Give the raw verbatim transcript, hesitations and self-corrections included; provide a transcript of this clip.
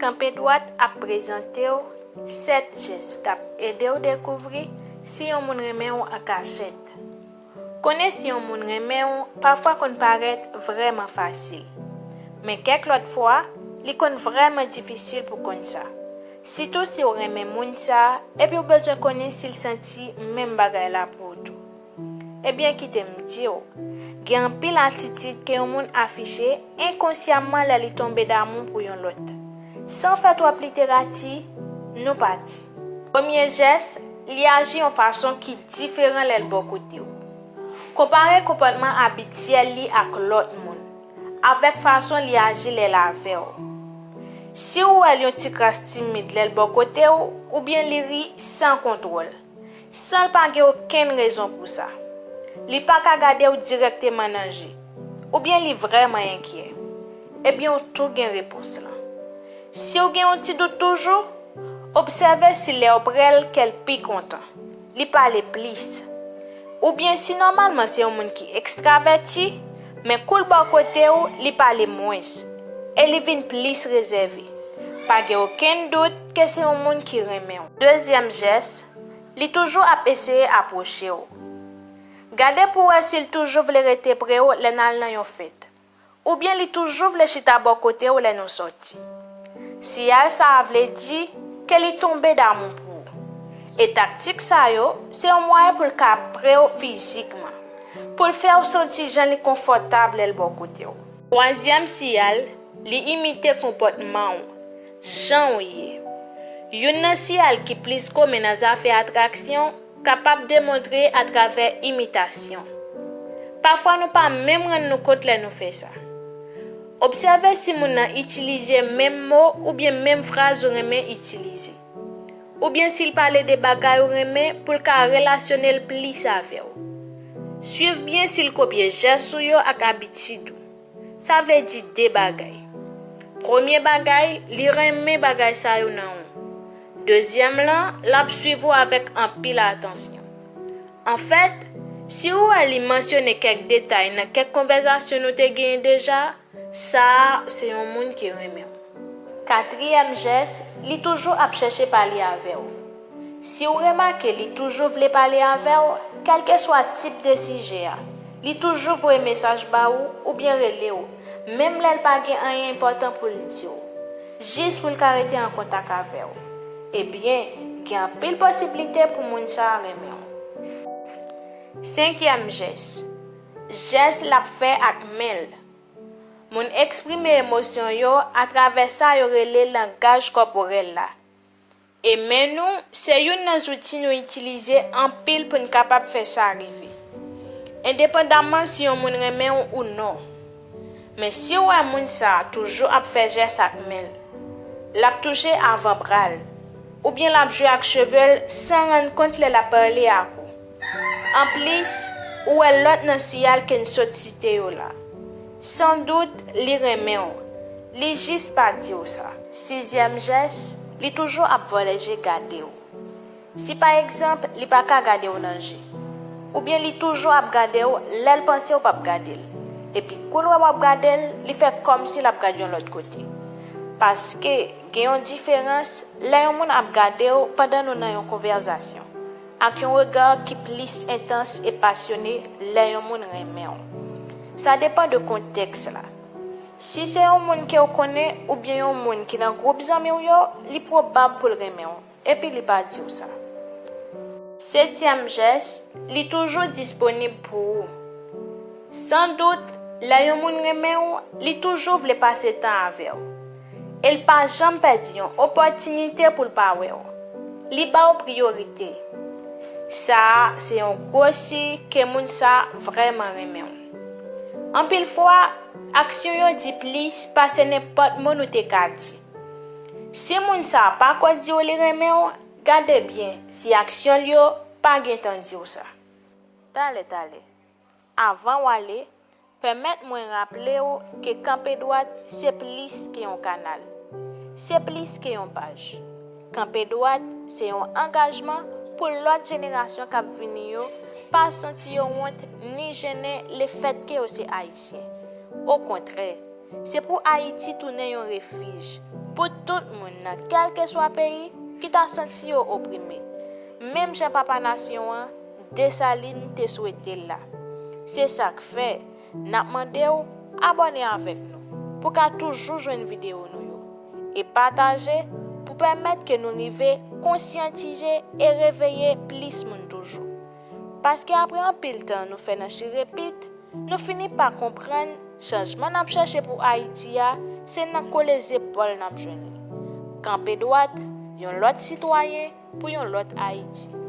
Kanpe dwat ap prezante w sèt jès k ap ede w dekouvri si yon moun renmen w an kachèt. Konnen si yon moun renmen w pafwa konn parèt vrèman fasil. Men kèk lòt fwa, li konn vrèman difisil pou konn sa. Sitou si w renmen moun sa a epi w bezwen konnen si l santi menm bagay la pou w tou. Ebyen, kite m di w, gen anpil atitid ke yon moun afiche enkonsyamman lè li tonbe damou pou yon lòt, san fè twòp literati, nou pati. Premye jès, li aji yon fason ki diferan lè l bò kote w. Konpare konpòtman abityèl li ak lòt moun, avèk fason li aji lè l avè w. Si w wè l yon ti kras timid lè l bò kote w, oubyen li ri san kontwòl, san l pa gen okenn rezon pou sa, li pa ka gade w dirèkteman nan je, oubyen li vrèman enkyè, ebyen w tou gen repons lan. Si w gen yon ti dout toujou, obsève si lè w prè l kè l pi kontan, li pale plis. Oubyen si nòmalman se yon moun ki ekstravèti, men kou l bò kote w, li pale mwens, e li vin plis rezève. Pa gen okenn dout ke se yon moun ki renmen w. Dezyèm jès, li toujou ap eseye apwoche w. Gade pou w wè si l toujou vle rete pre w lè n al nan yon fèt. Oubyen li toujou vle chita bò kote w lè nou sòti. Siyal sa a vle di ke li tonbe damou pou ou. E taktik sa yo, se yon mwayen pou l ka pre w fizikman, pou l fè w santi jan li konfòtab lè l bò kote w. Twazyèm siyal, li imite konpòtman w, jan w ye. Youn nan siyal ki plis komen nan zafè atraksyon kapab demontre atravè imitasyon. Pafwa nou pa menm rann nou kont lè nou fè sa. Obsève si moun nan itilize menm mo oubyen menm fraz ou renmen itilize. Oubyen si l pale de bagay ou renmen pou l ka relasyone l plis avè w. Swiv byen si l kopye jès ou yo ak abitid ou. Sa vle di de bagay. Premye bagay, li renmen bagay sa yo nan ou. Dezyèm lan, l ap swiv ou avèk anpil atansyon. Anfèt, si ou wè li mansyone kèk detay nan kèk konvèsasyon nou te genyen deja, sa a se yon moun ki renmen w. Katriyèm jès, li toujou ap chèche pale avè w. Si w remake li toujou vle pale avè w, kèlkeswa tip de sijè a, li toujou voye mesaj ba ou oubyen rele w, menm lè l pa gen anyen enpòtan pou l di w, jis pou l ka rete an kontak avè w. Ebyen, gen anpil posiblite pou moun sa a renmen w. Senkyèm jès, jès l ap fè ak men l. Moun eksprime emosyon yo atravè sa yo rele langaj kòporèl la. E men nou, se youn nan zouti nou itilize anpil pou n kapab fè sa rive. Endepandamman si yon moun renmen w ou non. Men si w wè moun sa a toujou ap fè jès ak men l, l ap touche avanbra l, oubyen l ap jwe ak cheve l san rann kont lè l ap pale ak ou. Anplis, ou wè lòt nan siyal ke n sot site yo la. Sandout, li renmen w. Li jis pa di w sa. Sizyèm jès, li toujou ap vòlè je gade w. Si pa egzanp, li pa ka gade w nan je, oubyen li toujou ap gade w lè l panse w p ap gade l, epi kou l wè w ap gade l, li fè kòmsi l ap gade yon lòt kote. Paske, gen yon diferans lè yon moun ap gade w pandan nou nan yon konvèsasyon, ak yon rega ki plis entans e pasyone lè yon moun renmen w. Sa depann de kontèks la. Si se yon moun ke w konnen oubyen yon moun ki nan gwoup zanmi w yo, li pwobab pou l renmen w, epi li pa di w sa. Setyèm jès, li toujou disponib pou ou. Sandout, lè yon moun renmen w, li toujou vle pase tan avè w. E l pa janm pèdi yon opòtinite pou l pa wè w. Li ba w priyorite. Sa a se yon gwo siy ke moun sa a vrèman renmen w. Anpil fwa, aksyon yo di plis pase nenpòt mo nou te ka di. Si moun sa a pako di w li renmen w, gade byen si aksyon l yo pa gentan di w sa. Talè, talè. Avan w ale, pèmèt mwen raple w ke Kanpe Dwat se plis ke yon kanal. Se plis ke yon paj. Kanpe Dwat se yon angajman pou lòt jenerasyon k ap vini yo pa santi yo wont ni jennen lefètke yo se Ayisyen. Okontrè, se pou Ayiti tounen yon refij, pou tout moun nan kèlkeswa peyi ki ta santi yo oprime, menm jan papa nasyon an, Desalin, te swete l la. Se sa k fè, n ap mande w abòne avèk nou pou w ka toujou jwenn videyo nou yo e pataje pou pèmèt ke nou rive konsyantize e reveye plis moun toujou. Paske apre anpil tan nou fè nan chirepit, nou fini pa konprann chanjman n ap chèche pou Ayiti a, se nan kole zepòl n ap jwenn li. Kanpe dwat, yon lòt sitwayen pou yon lòt Ayiti.